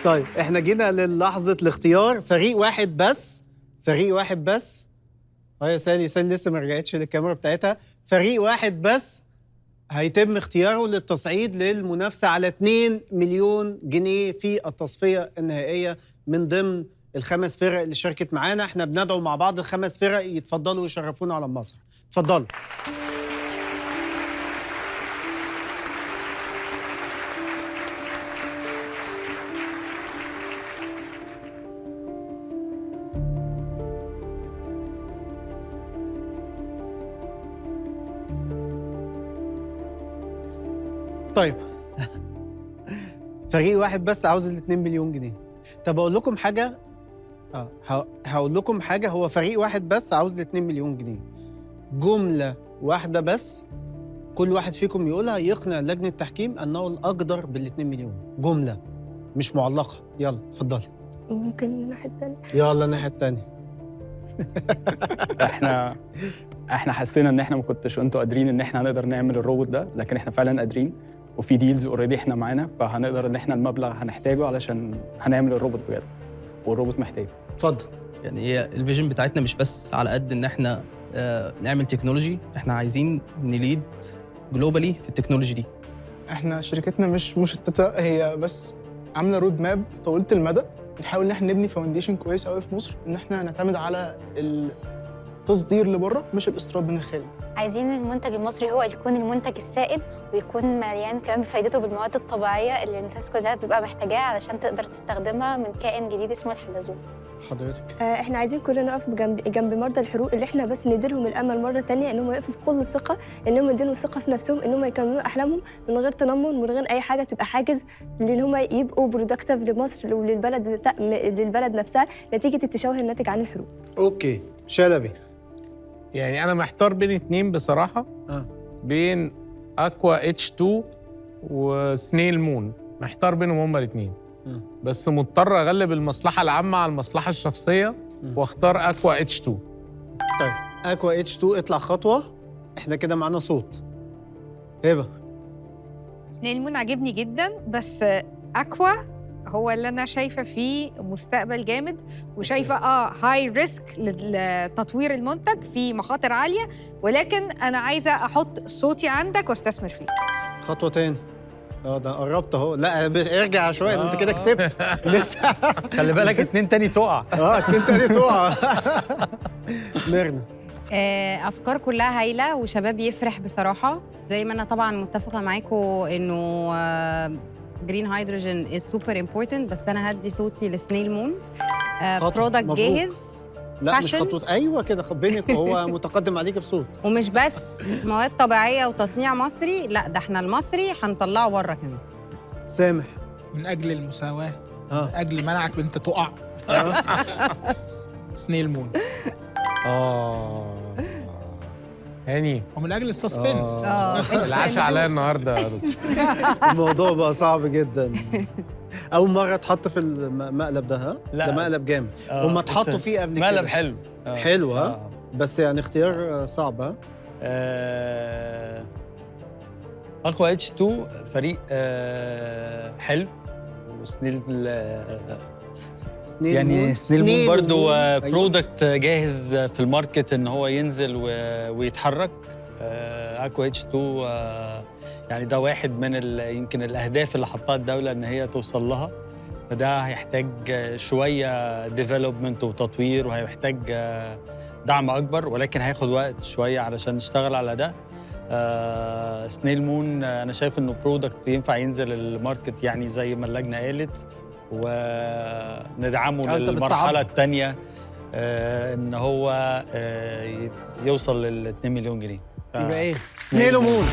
طيب احنا جينا للحظة الاختيار، فريق واحد بس، فريق واحد بس. يا سالي، سالي لسه ما رجعتش للكاميرا بتاعتها. فريق واحد بس هيتم اختياره للتصعيد للمنافسة على 2 مليون جنيه في التصفية النهائية من ضمن الخمس فرق اللي شاركت معانا. احنا بندعو مع بعض الخمس فرق يتفضلوا ويشرفونا على المسرح. اتفضلوا. طيب فريق واحد بس عاوز ال 2 مليون جنيه. طب اقول لكم حاجة، هقول لكم حاجة، هو فريق واحد بس عاوز ال 2 مليون جنيه. جملة واحدة بس كل واحد فيكم يقولها يقنع لجنة التحكيم انه الاقدر بال 2 مليون. جملة مش معلقه. يلا اتفضلي. ممكن الناحية الثانية؟ يلا الناحية الثانية. احنا حسينا ان احنا ما كنتش انتوا قادرين ان احنا هنقدر نعمل الروبوت ده، لكن احنا فعلا قادرين، وفي deals already احنا معانا، فهنقدر ان احنا المبلغ هنحتاجه علشان هنعمل الروبوت بجد، والروبوت محتاجه. اتفضل. يعني هي ال vision بتاعتنا مش بس على قد ان احنا نعمل technology، احنا عايزين ن lead globally في ال technology دي. احنا شركتنا مش مشتتة، هي بس عامله road map طويلة المدى، بنحاول ان احنا نبني foundation كويس قوي في مصر، ان احنا نعتمد على التصدير لبره مش الاستيراد من الخارج. عايزين المنتج المصري هو يكون المنتج السائد، ويكون مليان كمان بفايدته بالمواد الطبيعية اللي الناس كلها بيبقى محتاجاها علشان تقدر تستخدمها من كائن جديد اسمه الحلزون. حضرتك احنا عايزين كلنا نقف جنب مرضى الحروق، اللي احنا بس نديلهم الامل مرة ثانية ان هم يقفوا بكل ثقة، ان هم يديلهم ثقة في نفسهم، ان هم يكملوا احلامهم من غير تنمر، من غير اي حاجة تبقى حاجز، لان هم يبقوا productive لمصر وللبلد، للبلد نفسها، نتيجة التشوه الناتج عن الحروق. okay شلبي. يعني انا محتار بين اتنين بصراحة. بين Aqua H2 و Snail Moon، محتار بينهم هما الاثنين. بس مضطر اغلب المصلحة العامة على المصلحة الشخصية واختار Aqua H2. طيب Aqua H2 اطلع خطوة، احنا كده معانا صوت. هبه. Snail Moon عجبني جدا، بس Aqua هو اللي انا شايفه فيه مستقبل جامد، وشايفه high risk لتطوير المنتج، في مخاطر عالية، ولكن انا عايزه احط صوتي عندك واستثمر فيه. خطوة تاني. ده قربت اهو. لا ارجع شوية، انت كده كسبت لسه. خلي بالك اتنين تاني تقع. اتنين تاني تقع. ميرنا. افكار كلها هايلة وشباب يفرح بصراحة. زي ما انا طبعا متفقه معاكم انه green hydrogen is super important، بس انا هدي صوتي ل Snail Moon. product جاهز. لا مش خطوة. ايوه كده بينك وهو متقدم عليك بصوت. ومش بس مواد طبيعية وتصنيع مصري، لا ده احنا المصري هنطلعه بره كمان. سامح. من اجل المساواة، من اجل منعك انت تقع. Snail Moon. هاني. ومن اجل ال suspense. العشاء عليا النهارده يا دكتور. الموضوع بقى صعب جدا. اول مرة اتحط في المقلب ده. ها؟ لا ده مقلب جامد. وما اتحطوا فيه قبل كده. مقلب حلو. حلو. ها؟ بس يعني اختيار صعب. ها؟ Aqua H2 فريق حلو، و Snail يعني Snail Moon برضو product جاهز في ال market ان هو ينزل ويتحرك. Aqua H2 يعني ده واحد من يمكن الاهداف اللي حطها الدولة ان هي توصل لها، فده هيحتاج شوية development وتطوير، وهيحتاج دعم اكبر، ولكن هياخد وقت شوية علشان نشتغل على ده. Snail Moon انا شايف انه product ينفع ينزل ال market، يعني زي ما اللجنة قالت، وندعمه للمرحلة الثانية ان هو يوصل لل 2 مليون جنيه. يبقى ايه؟ Snail Moon.